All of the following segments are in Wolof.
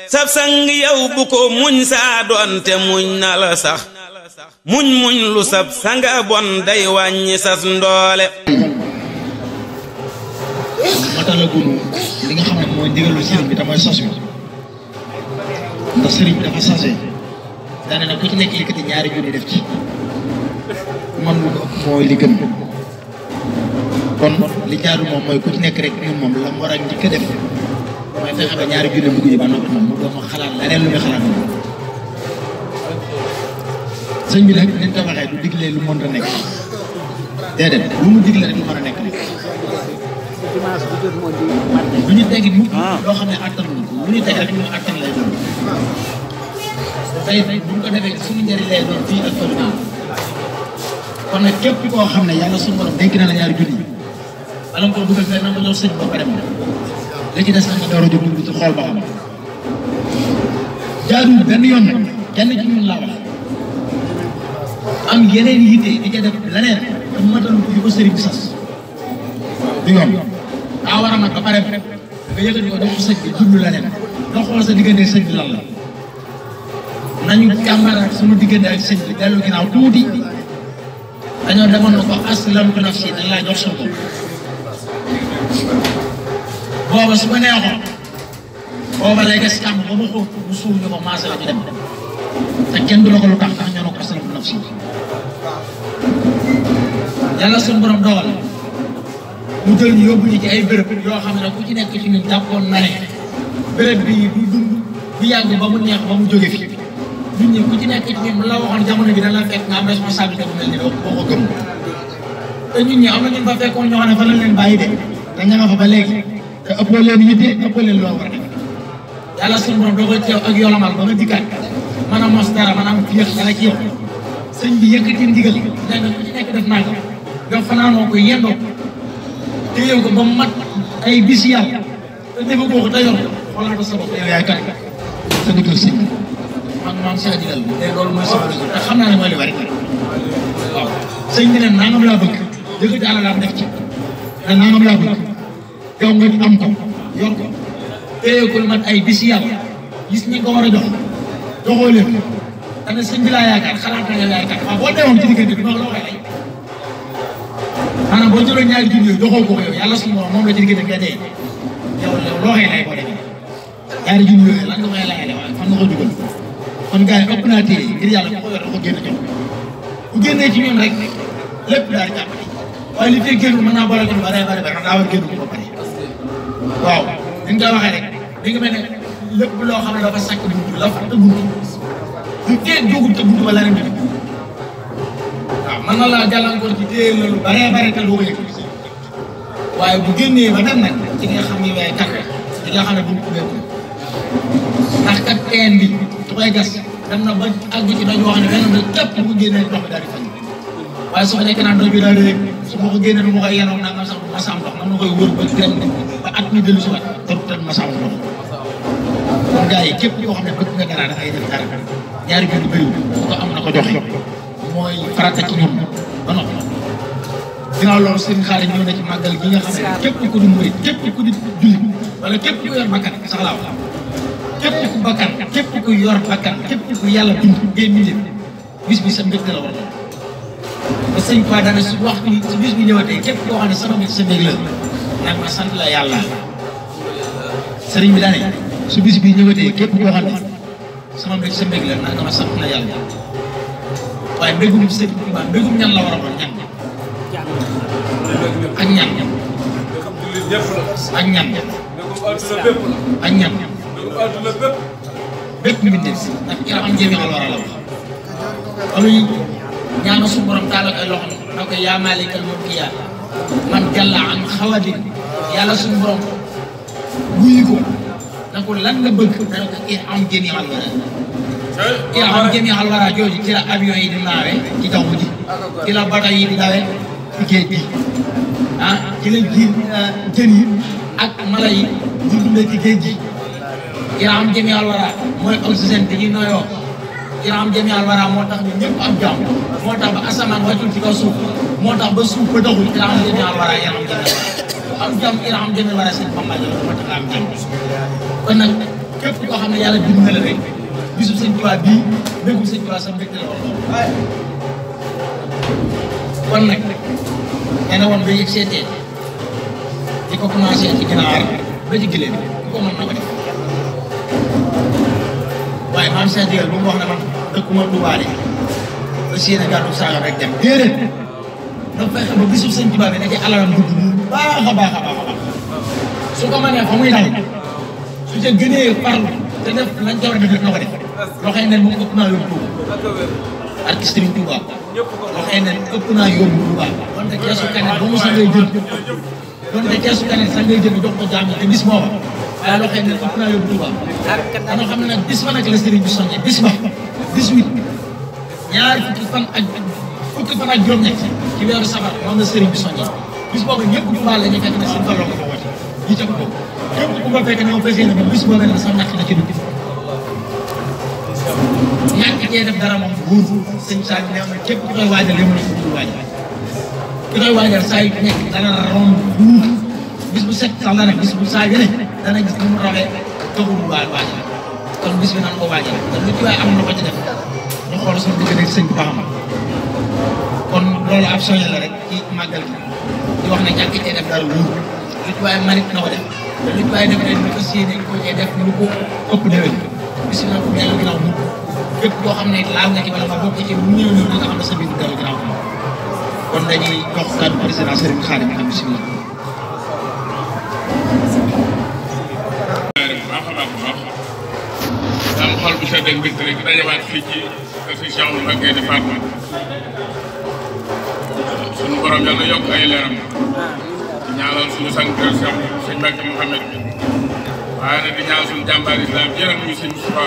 sab sang yow bu ko muñ saa doonte muñ na la sax muñ lu sab sanga bon day wàññi sas ndoole matalagunu li nga xam ne mooy ndigalu sëriñ bi te mooy sos bi ndax sëriñ bi dafa sase daane na ku ci nekk yëkkati ñaari junni def ci man lu ko mooy li gën kon li jaaru moom mooy ku ci nekk rek ñun moom la mu war a njëkk a def mooy fexe ba ñaari junni dugg yi ba noppi moom mu doon xalaat leneen lu muy xalaat moom sëñ bi nag ni ñu ko waxee du diglee lu mënta nekk déedéet lu mu digle rek lu mën a nekk rek lu ñu tegi mukk loo xam ne attan nañ ko lu ñu teg rek lu ñu attan lay doon tey bu ñu ko defee suñu njëriñ lay doon fii ak fële kon nag képp koo xam ne yàlla suñu borom dénk na la ñaari junni bala nga koo dugal fenn nga jox sëñ ba pare dem li ci des nag nga door a jóg dugg ci xool ba xam jaaduwul benn yoon nag kenn ci ñun laa wax am yeneen yitte di ca def leneen te matalu ko ko sëriñ sas du yoon daa war a mat ba pare nga yëkkati ko jox sëñ bi jublu leneen nga xool sa diggante sëñ bi lan la nañu càmbaraat suñu diggante ak sëñ bi dellu ginnaaw tuuti dañoo demoon na ko aslamtu nafsi dañ laa jox suñu bopp booba su ko neexoon booba lay gas kàmm ba mu xóot mu suul ñu ko maase la ñu dem te kenn du la ko lu tax ndax ñoo ne ko aslamtu nafsi yàlla suñu borom dogal mu jël ñu yóbbu ñu ci ay béréb yoo xam ne ku ci nekk ci ñun jàppoon na ne béréb bii du dund du yàgg ba mu neex ba mu jóge fi ñun ñi ku ci nekk ci ñun la waxoon jamono bi dana la fekk nga am responsabilité bu mel ni doo ko gëm te ñun ñi am na ñun fa fekkoon ñoo xam ne fa lañ leen bàyyi de te ña nga fa ba léegi te ëppoo leen yitte ëppoo leen loo war a def yàlla suñu borom doo koy teew ak yolomal ba nga dikkaat mën a mos dara mën a am fiyeex dara ci yow sëñ bi yëkkati ndigal nee na ku ci nekk def naa ko nga fanaanoo ko yendoo téye ko ba mu mat ay bis yàlla te defe koo ko te yor xoolal ko sa bopp yow yaay kat sa ndigal sëñ bi man maam Cheikh digal te loolu mooy sama dëgg te xam naa ne mooy li bari waaw sëñ bi ne nangam laa bëgg yëkkati alalaam def ci ne nangam laa bëgg yow nga am ko yor ko téye ko lu mat ay bis yàlla gis ñi ko war a jox joxoo leen dana sëñ bi laa yaakaar xalaat na yow yaay kat waaw boo deewoon ci diggante bi loo koy lay maanaam boo jëloon ñaari junni yooyu joxoo ko yow yàlla suñu moom la ci diggante nga dee yow loo koy lay boo demee ñaari junni yooyu lan nga koy layale waaye fan nga ko dugal kon gars yi ëpp naa téye ngir yàlla bu ko yor da ko génn jox bu génnee ci ñun rek lépp daal di jàppale waaye li fee génn mën naa boole ko bare bare bare daa war génn ko ba pare waaw ni nga koy waxee rek di nga mel ne lépp loo xam ne dafa sàkk di buntu la fa te buntu du tee dugub te buntu ba leneen bi waaw mën na laa jàllankoor ci téye loolu bare bare te doo ko yëg waaye bu génnee ba dem nag ci nga xam ne waaye kat di nga xam ne buntu ubbeeku ndax kat teen bi su koy gas dem na ba àgg ci doj wax ne benn doj képp bu ko génnee ndox bi daal di fañ waaye su ko nekk naan doj bi daal di rek su ma ko génnee du ma koy yenoon nag sax du ma sam ndox man ma koy wër ba dem ba at mi dellu si waat te ma sam ndox kon gars yi képp yoo xam ne bëgg nga dara dafay def dara ñaari junni bëriwul bu ko am na ko joxe mooy farata ci ñun ba noppi ginnaaw loolu seen xaalis ñëw na ci màggal gi nga xam ne képp ku di murit képp ku di jullit wala képp ku yor bakkan sax laa wax képp ku bakkan képp ku yor bakkan képp ku yàlla bind ngay milieu bis bi sa mbégte la war ba sëñ Ba dana su waxtu su bis bi ñëwatee képp koo xam ne sama mbégte sa mbég la nag ma sant la yàlla sëriñ bi daane su bis bi ñëwatee képp koo xam ne sama mbég sa mbég la nag ma sant la yàlla waaye mbégum sëñ Ba mbégum ñan la war a doon ñan ak ñan ak ñan ak ñan bépp mbindeef si ndax yaram am njëriñ la war a la wax amuy ñaanu suñu borom taal ak ay loxo na ko yaa maalikal mulki yaa man jàlla an xawadin yàlla suñu borom wuyu ko na ko lan nga bëgg dana ko am jëmi alwara am jëmi alwara jooju ci la avion yi di naawe ci jaww ji ci la bato yi di dawe ci géej gi ah ci la jën yi ak mala yi di dundee ci géej gi am jëmi alwara mooy oxygène bi ñuy noyoo am jëmi alwara moo tax ñu ñëpp am jàmm moo tax ba asamaan wàccul ci kaw suuf moo tax ba suuf ba doxul am jëmi alwara am jëmi alwara am jàmm am jëmi alwara seen Bamba moo tax am jàmm kon nag képp koo xam ne yàlla bind na la rek bisu sëñ Tuubaa bii mbégum sëñ Tuubaa sax mbégte la woon kon nag nee na woon ba yëg seetee di ko commencé ci ginaar ba ci gileem ku ko mën na ko def waaye maam Cheikh Digal bu mu wax ne man dëkkuma Tuubaa de ba Sénégal du saaga rek dem déedéet dafa fexe ba bisu sëñ Tuubaa bi da ci alalam dugg bu baax a baax a baax a baax su ko mënee fa muy dal su ca gënee farlu te def lañ ca war a def na ko def loo xam ne moom ëpp naa yóbbu Tuuba ak Sëriñ Tuuba loo xam ne ëpp naa yóbbu Tuuba donte keesu kanet ba mu sa ngay jënd donte keesu kanet sax ngay jënd jox ko jaam te bis booba waaye loo xam ne ëpp naa yóbbu Tuuba dana xam ne nag bis ba nag la sëriñ bi soññee bis ba 18 ñaari fukki fan ak juróom-ñett ci weeru safar moom la sëriñ bi soññee bis boobu ñëpp Tuuba la ñu fekk ne seen falloo ko fa woote ñu teg ko képp ku ko fekk ne moom fekk na bis boobu nag sax ñàkk na ci dugg ñàkk cee def dara moom wóor sëñ Saal bi ne na képp ku koy waajal yëngu na ko pour waajal ku koy waajal saa yu nekk dana romb wuut bis bu set sax la nag bis bu saa yu ne dana gis ni mu rawee tëggu bu waajal kon bis bi nan ko waajal te lu ci waay am na ko ci def ñu xool suñu diggante sëñ bi ba xam kon loolu ab soñe la rek ci màggal gi di wax ne ñàkk cee def dara wóor lu ci waay marit na ko def te lu ci waay def ren ñu fas yéene ko cee def lu ko ëpp déwén bis bi nag bu dellu ginnaaw mukk képp koo xam ne laal nga ci wala nga bokk ci lu néew néew na nga xam ne sa biir dellu ginnaaw kon dañuy jox kàddu président Serigne Khadim am bismillah am xol bu sedd ak mbégte rek dajawaat fii ci kër si Cheikh Mbacké di Fatma suñu borom yàlla yokk ay leeram di ñaanal suñu sang kër sëñ Mbacké Mouhamed bi waaye nag di ñaanal suñu jàmbaar islam jërëm ñu sëñ Moustapha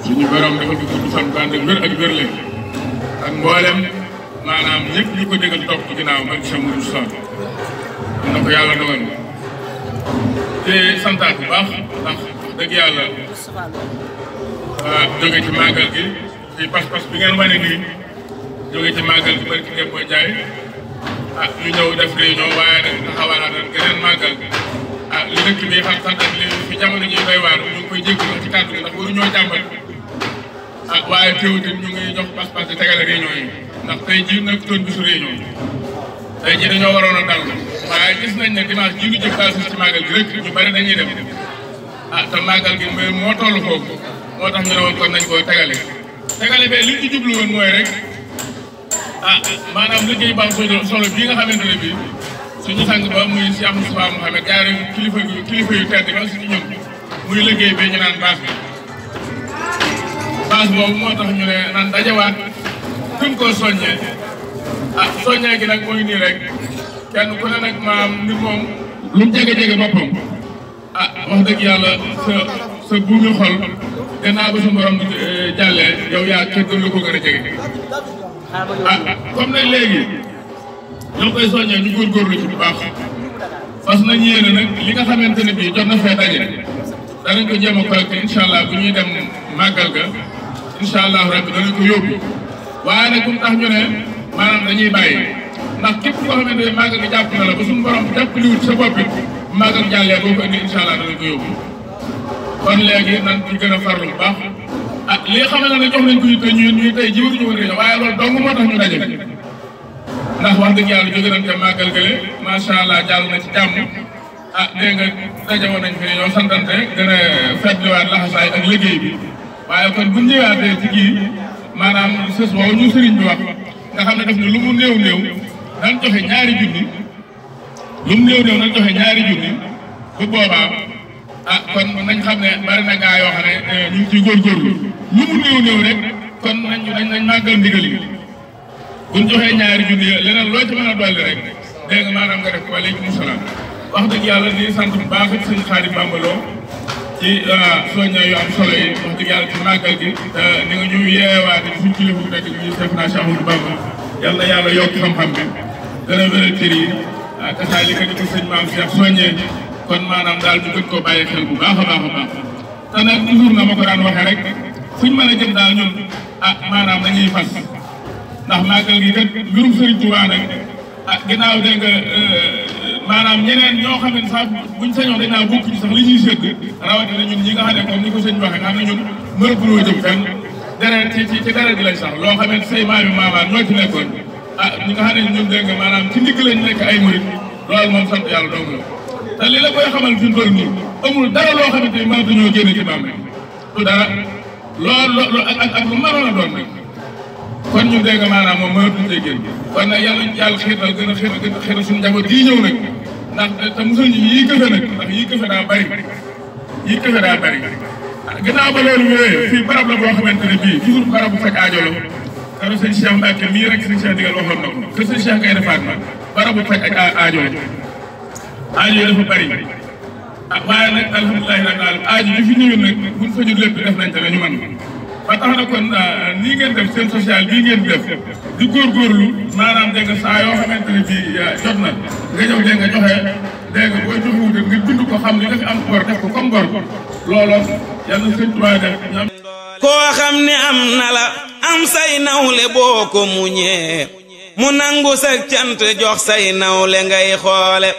suñu borom dafa di gudd fan bu ànd ak wér ak wérle ak mboolem maanaam ñëpp ñu ko déggal topp ci ginnaaw ak sa murid Moustapha am na ko yàlla dogal te santaat bu baax ndax dëgg yàlla jóge ci màggal gi ci pas-pas bi ngeen wane nii jóge ci màggal gi bari ci dem mooy jaay ñu ñëw def réunion waaye nag taxawalaat nag geneen màggal li dëkk bi xam-xam ak li fi jamono ji doy waar ñu ngi koy jégalu ci kàddu gi ndax waruñoo jàmbat waaye teewuti ñu ngi jox pas-pas di tegale réunion yi ndax tey jii nag doon bisu réunion tey jii dañoo waroon a dal waaye gis nañ ne dimanche ji ñu jëf daal ci màggal gi rek ñu bari dañuy dem te màggal gi moo toll foofu moo tax ñu ne woon kon nañ koy tegale bee li ñu ci jublu woon mooy rek maanaam liggéey baax solo bii nga xamante ne bii suñu sang ba muy Cheikh Moustapha Mouhamed jaare kilifa yu tedd ba si ñun muy liggéey bi ñu naan base boobu moo tax ñu ne naan dajawaat gën koo soññee soññee gi nag mooy nii rek kenn ku ne nag maam nit moom lu mu jege-jege boppam wax dëgg yàlla sa buumi xol gannaaw ba su borom jàllee yow yaa kenn gën lu ko gën a jege comme nag léegi ñoo koy soññee ñu góorgóorlu ci bu baax parce que nañ yéene nag li nga xamante ne bii jot na fee daje danañ ko jéem a collecté incha allah bu ñuy dem màggal ga incha allah rabbi danañ ko yóbbu waaye nag bu mu tax ñu ne maanaam dañuy bàyyi ndax képp koo xamante ne màggal gi jàpp na la ba suñu borom jàppaliwut sa bopp it bu màggal jàllee boo ko indi incha allah danañ ko yóbbu kon léegi nan ci gën a farlu bu baax li nga xamante ne jox nañ ko yitte ñuy tey jiwatuñu woon réunion waaye loolu dong moo tax ñu daje ndax wax dëgg yàlla jóge nañ te màggal gële macha allah jàll na ci jàmm dégg nga daje woon nañ fi ñoo santante gën a fetliwaat laxasaay ak liggéey bi waaye kon bu ñëwaatee ci kii maanaam sës woowu ñu sëriñ bi wax nga xam ne def ne lu mu néew nan joxe ñaari junni lu mu néew nan joxe ñaari junni bu boobaa kon nañ xam ne bari na gaa yoo xam ne ñu ngi ciy góorgóorlu lu mu néew rek kon nañ màggal ndigal yi buñ joxee ñaari junni leneen loo ci mën a dolli rek dégg nga maanaam nga def ko waaleykum salaam wax dëgg yàlla di sant bu baax it sëñ Xaadim Bambaloo ci soñña yu am solo yi wax dëgg yàlla ci màggal gi ni nga ñu yeewaate suñ kilifa bu nekk ñu def naa Cheikh Ahmadou Bamba yàlla yàlla yokk xam-xam bi gën a wéral cër yi kasaali ka ni ko sëñ maam Cheikh soññee kon maanaam daal ñu gën koo bàyyi xel bu baax a baax te nag toujours na ma ko daan waxee rek fuñ mën a jëm daal ñun maanaam dañuy fas ndax màggal gi kat mbirum Sëriñ Tuubaa nag ginnaaw dégg nga maanaam ñeneen ñoo xam ne sax buñ sañoon dañ naa bokk ci sax li ñuy sédd rawatina ñun ñi nga xam ne comme ni ko sëñ waxee nga xam ne ñun mënatuloo jëm fenn deret ci deret gi lañ sax loo xam ne say maami maamaat ñoo ci nekkoon ñi nga xam ne ñun dégg nga maanaam ci ndigg lañ nekk ay murit loolu moom sant yàlla dong la te li la koy xamal fi mu toll nii amul dara loo xamante ni mënatuñoo génne ci maam rek du dara loolu ak lu mënoon a doon rek kon ñu dégg nga maanaam moom mënatuñ cee génn kon nag yàlla xiirtal gën a xiir suñu njaboot gii ñëw nag ndax te mosul ñu yii këfe nag ndax yii këfe daa bari gannaaw ba loolu wéyee fii barab la boo xamante ne bii toujours barab bu faj aajo la karo sëñ Cheikh Mbacke mii rek sëñ Cheikh digal waxoon na ko que sëñ Cheikh Gaïndé Fatma barab bu faj aajo la aajo yi dafa bari waaye nag alhamdulilahi rabbil alamin aajo yi fi ñëwee nag buñ fajul lépp def nañ te la ñu man ba tax na kon nii ngeen def seen social bii ngeen def di góorgóorlu maanaam dégg nga saa yoo xamante ne bii jot na nga ñëw dégg nga joxe dégg nga boo joxewul nga bind ko xam ne nga fi am bor def ko comme bor looloo yàlla sëñ Tuubaa def ñam koo xam ne am na la am say nawle boo ko muñee mu nangu sa cant jox say nawle ngay xoole